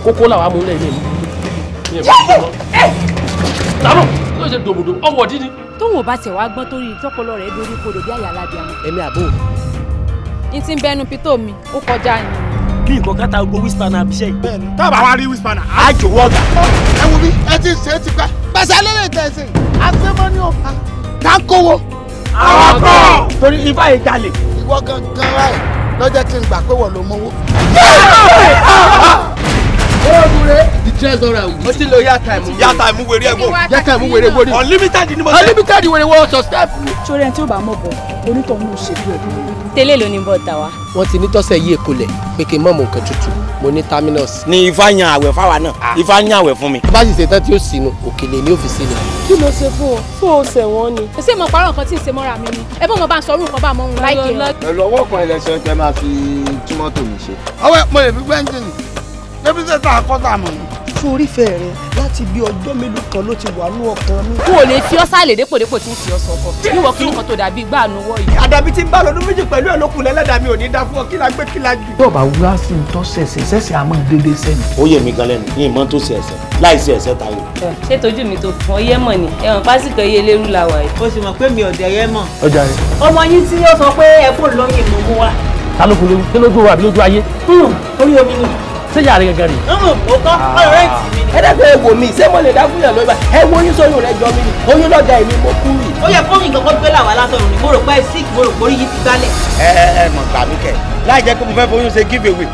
Kókó làwọn amúlẹ̀ ilé mi. Tàbọ̀ ló ṣe dòmùdò ọwọ́ dídí. Tóun ò bá tẹ̀ wá gbọ́n torí tọpọlọ rẹ̀ dorí kodò bí àyà alábíàmọ́. Èmi àbò. N ti bẹnu pító mi, ó kọjá ni. Bí nǹkan ká ta gbogbo wíṣpánà àbíṣẹ́ yìí. Bẹ́ẹ̀ni, tá a bá wá rí wíṣpánà, á jò wọ́gà. Ẹ wo bí ẹ ti ṣe é ti pẹ́. Pẹ̀sẹ̀ lélẹ̀ tẹ̀sí, àṣemọ́ ni ó fa. Ká kówó. Àwọn kọ̀. Torí ifá yìí jalè. Ìwọ gangan ráì lọ́jọ́ kí n gbà pé wọ́n ló mówó. The treasurer will. Ó ti lo yá time. Yá time wèrè ẹ̀ wò. Yá time wèrè wò ni. Unlimited ni mo ṣe. Unlimited wèrè wò sọ step. Sórí ẹni tí ó bá mọ̀ bọ̀, onítọ̀hún ò ṣe bí ọdún. Tẹ́lẹ̀ ló ní bọ̀ tà wá. Wọ́n ti ní tọ́sẹ̀ yí èkó lẹ̀ pé kí n mọ̀ mọ̀ nǹkan tútù. Mo ní terminus. Ní ifá yan àwẹ̀ fáwa náà, ifá yan àwẹ̀ fún mi. Bá sì ṣe tán tí ó sínú, òkèlè ni ó fi sínú. Kí ló ṣe fún ọ? Fún o ṣẹ̀wọ̀n ni. Ṣé mo parọ́ nǹkan tí ń ṣe mọ́ra mi ni? Ẹ bọ́ mo bá ń sọ orú nǹkan bá mọ́ òun láìpẹ́. Pẹ̀lú ọwọ́ kan ẹlẹ́sẹ̀ tẹ máa fi túmọ́tò mi ṣe. Ọwọ́ mo lè fi gbẹ́ǹjìnì. Débi sẹ́ta àkọ́tà mọ̀ ni. Sórí ìfẹ́ rẹ láti bí ọjọ́ mélòó kan ló ti wà ní ọkàn mi. Kò lè fi ọ́ sálè dépòdépò tí ń fi ọ́ sọkọ. Níwọ̀ kí nìkan tó dàbí gbàánu wọ̀ yìí. Àdàbí tí ń bá lọ́dún méjì pẹ̀lú ẹ̀ lókun lẹ́lẹ́dàá mi ò ní dá fún ọ kí la gbé kí la jù. Tó o bá wúrà sí ń tọ́ sẹ̀sẹ̀ sẹ̀sẹ̀ àmọ́ dédé sẹ́ni. Ó yẹ mi gan lẹ́nu ní ìmọ̀ tó ṣe ẹ̀sẹ̀ láì sí ẹ̀sẹ̀ tayò. Ṣé tójú mi tó fún ọyẹ́ mọ̀ ni ẹ̀wọ̀n pásítọ̀ iye lérú la wà yìí. Ó sì mọ̀ pé mi ò dẹ̀yẹ́ mọ̀. Ọjà rẹ. Ọmọ yín tí ó sọ pé ẹ kò lóyún mo mú wa. Ta ló kún lóyún? Ṣé lójú wa àbí lójú ayé? Orí omi ni. Ṣé ìyá rẹ gangan rè? Ó kọ́ ọ̀rọ̀ rẹ̀ tì mí ni. Ẹ dẹ́gbẹ́ ẹ wò mí, ṣé mo lè dá fún yàn lóyún? Ẹ wo oyún sóyún rẹ jọ mí ni. Oyún lọ́gà èmi mo kú rì. Ó yẹ kó mi nǹkan kan gbé làwọn alátọ̀run ni mo rò pé sick mo rò pé orí yìí ti gbálẹ̀. Ẹ ẹ ẹ mọ̀ gbà mí kẹ̀ láì jẹ́ pé mo fẹ́ foyún ṣe give away.